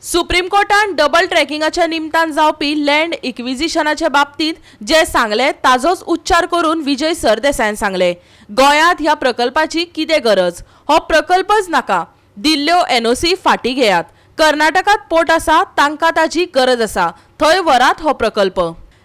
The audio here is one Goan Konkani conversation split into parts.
सुप्रीम कोर्टान डबल ट्रॅकिंगाच्या निमतान जावपी लँड इक्विजिशनाच्या बाबतींत जे सांगले ताजोच उच्चार करून विजय सरदेसायान सांगले, गोंयांत ह्या प्रकल्पाची कितें गरज? हो प्रकल्पच नाका. दिल्ल्यो एनओसी फाटीं घेयात. कर्नाटकात पोर्ट आसा, तांकां ताजी गरज आसा, थंय व्हरात हो प्रकल्प.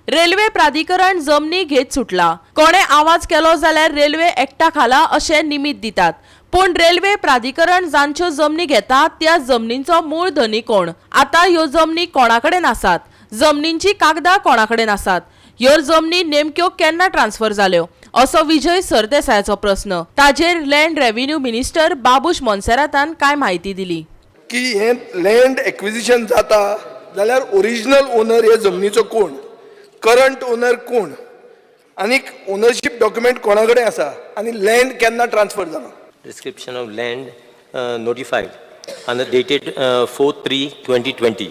रेल्वे प्राधिकरण जमनी घेत सुटला. कोणे आवाज केलो जाल्यार रेल्वे एक्टा खाला अशें निमित्त दितात. पूण रेल्वे प्राधिकरण जांच्यो जमनी घेता त्या जमनींचो मूळ धनी कोण? आतां ह्यो जमनी कोणा कडेन आसात? जमनींची कागदां कोणा कडेन आसात? ह्यो जमनी नेमक्यो केन्ना ट्रान्सफर जाल्यो, असो विजय सरदेसायाचो प्रस्न. ताजेर लँड रेव्हेन्यू मिनिस्टर बाबूश मोन्सेरातान कांय म्हायती दिली. की हें लँड एक्विजिशन जाता जाल्यार ओरिजिनल ओनर हे जमनीचो कोण, करंट ओनर कोण, आनीक ओनरशीप डॉक्युमेंट कोणा कडेन आसा आनी लँड केन्ना ट्रान्सफर जाला. Description of land notified on the dated 4/3/2020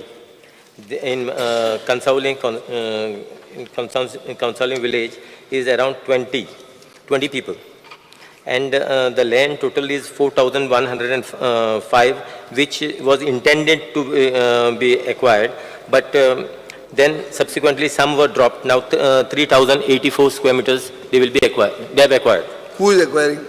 in Cansaulim, in Cansaulim village is around 20 people. And the land total is 4,105, which was intended to be acquired, but then subsequently some were dropped. Now 3,084 square meters they will be acquired, they have acquired. Who is acquiring?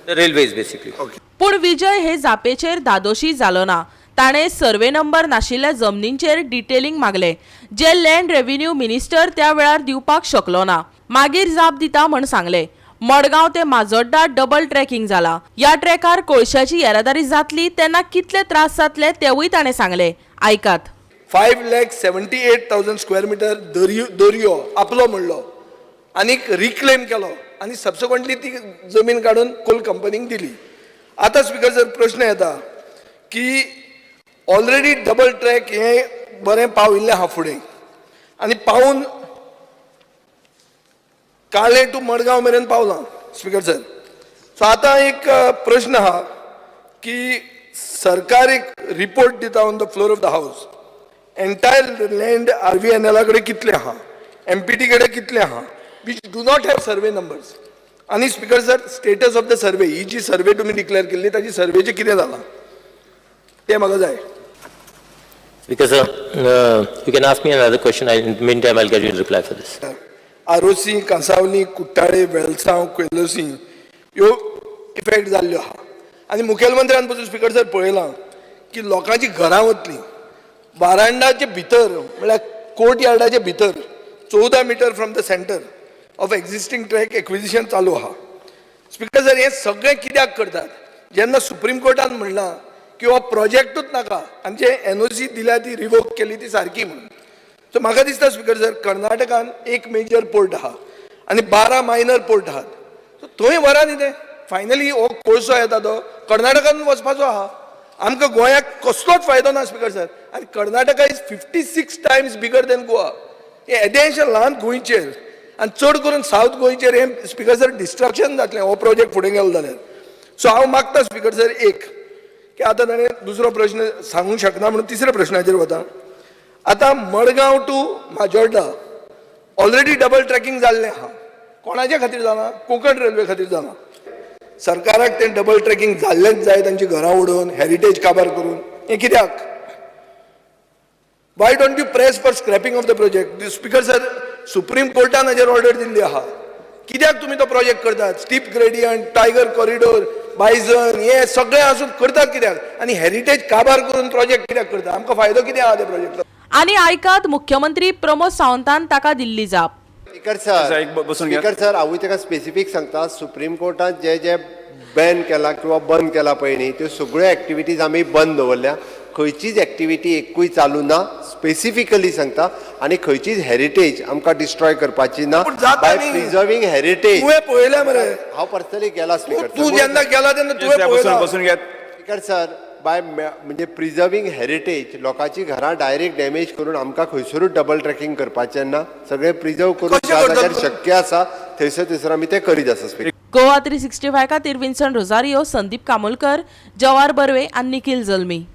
The railways, basically. पूण विजय हे जापेचेर धादोशी जालो ना. ताणें सर्वे नंबर नाशिल्ल्या जमनींचेर डिटेलिंग मागले, जे लँड रेव्हेन्यू मिनिस्टर त्या वेळार दिवपाक शकलो ना. मागीर जाप दिता म्हण सांगले. मडगांव ते माजोड्डा डबल ट्रॅकिंग जाला. ह्या ट्रॅकार कोळशाची येरादारी जातली तेन्ना कितले त्रास जातले तेवूय ताणें सांगले. आयकात. 5,78,000 square meter दर्यो दर्यो आपलो म्हणलो आनीक रिक्लेम केलो आनी सबसिक्वंटली ती जमीन काडून कोल कंपनीक दिली. आतां स्पिकर सर, प्रश्न येता की ऑलरेडी डबल ट्रॅक हें बरें पाविल्लें आहा फुडें आनी पावून काळे टू मडगांव मेरेन पावलां स्पिकर सर. सो आतां एक प्रश्न आहा की सरकार एक रिपोर्ट दिता on the floor of the house, entire land आरव्हीएनएला कडेन कितलें आहा, एमपीटी कडेन कितलें आहा, which do not have survey numbers. आनी speaker sir, status of the survey, ही जी सर्वे तुमी डिक्लेअर केल्ली, ताची सर्वेचें कितें जालां तें म्हाका जाय. Because you can ask me another question. In the meantime, I'll get you a reply for this. Arossim, Cansaulim, Cortalim, Velsao, Quelossim ह्यो इफेक्ट जाल्ल्यो आहा. आनी मुखेलमंत्र्यान पसून, स्पिकर सर, पळयलां की लोकांची घरां वतलीं. वारांडाचे भितर, म्हळ्यार कोर्ट यार्डाचे भितर, 14 meter from the center of existing track acquisition चालू आहा. स्पिकर सर, हें सगळें कित्याक करतात, जेन्ना सुप्रीम कोर्टान म्हणलां की हो प्रोजेक्टूच नाका आनी जे एनओसी दिल्या ती रिवोक केली ती सारकी म्हणून. सो म्हाका दिसता, स्पिकर सर, कर्नाटकान एक मेजर पोर्ट आहा आनी 12 मायनर पोर्ट आहात. सो थंय व्हरा न्ही ते. फायनली हो कोळसो येता तो कर्नाटकान वचपाचो आहा. आमकां गोंयाक कसलोच फायदो ना, स्पिकर सर. आनी Karnataka is 56 times bigger than Goa. हें येदेशें ल्हान गोंयचेर आनी चड करून सावथ गोंयचेर हें, स्पिकर सर, डिस्ट्रक्शन जातलें हो प्रोजेक्ट फुडें गेलो जाल्यार. सो हांव मागता, स्पिकर सर, एक की आतां ताणें दुसरो प्रश्न सांगूंक शकना म्हणून तिसऱ्या प्रश्नाचेर वता. आतां Madgaon to Majorda already double tracking जाल्लें आहा. कोणाच्या खातीर जालां? कोंकण रेल्वे खातीर जालां. सरकाराक तें डबल ट्रॅकिंग जाल्लेंच जाय, तांची घरां उडोवन, हेरिटेज काबार करून, हें कित्याक? Why don't you press for scrapping of the project, Speaker sir? Supreme कोर्टान हाजेर ऑर्डर दिल्ली आहा. कित्याक तुमी तो प्रोजेक्ट करतात? Steep gradient, tiger corridor, bison, हे सगळें आसून करतात कित्याक आनी हेरिटेज काबार करून प्रोजेक्ट कित्याक करता? आमकां फायदो कितें आहा त्या प्रोजेक्टाचो? आनी आयकात मुख्यमंत्री प्रमोद सावंतान ताका दिल्ली जाप. स्पीकर सर, एक बसून घ्या. स्पीकर सर, हांवूय ताका स्पेसिफीक सांगता. सुप्रीम कोर्टान जे जे बॅन केला किंवा बंद केला पळय न्ही, त्यो सगळ्यो एक्टिविटीज आमी बंद दवरल्या. खंयचीच एक्टिविटी एकूय चालू ना, स्पेसिफिकली सांगता. आनी खंयचीच हेरिटेज आमकां डिस्ट्रॉय करपाची ना. पूण जाता बाय न्ही. Preserving heritage. तुवें पळयल्या मरे. हांव पर्सनली गेला, स्पीकर. तूं जेन्ना गेला तेन्ना तुवें बसून पळयला. बसून घेत. स्पीकर सर, बाय म्हणजे प्रिजर्विंग हेरिटेज, लोकांची घरां डायरेक्ट डॅमेज करून आमकां खंयसरूच डबल ट्रॅकिंग करपाचें ना. सगळें प्रिजर्व करून कशें ज्या करतात? जाग्यार शक्य आसा, थंयसर थंयसर आमी तें करीत आसा, स्पीकर. गोवा 365 खातीर विन्सन रोजारियो, संदीप कामोलकर, जवार बर्वे आनी निखिल जल्मी.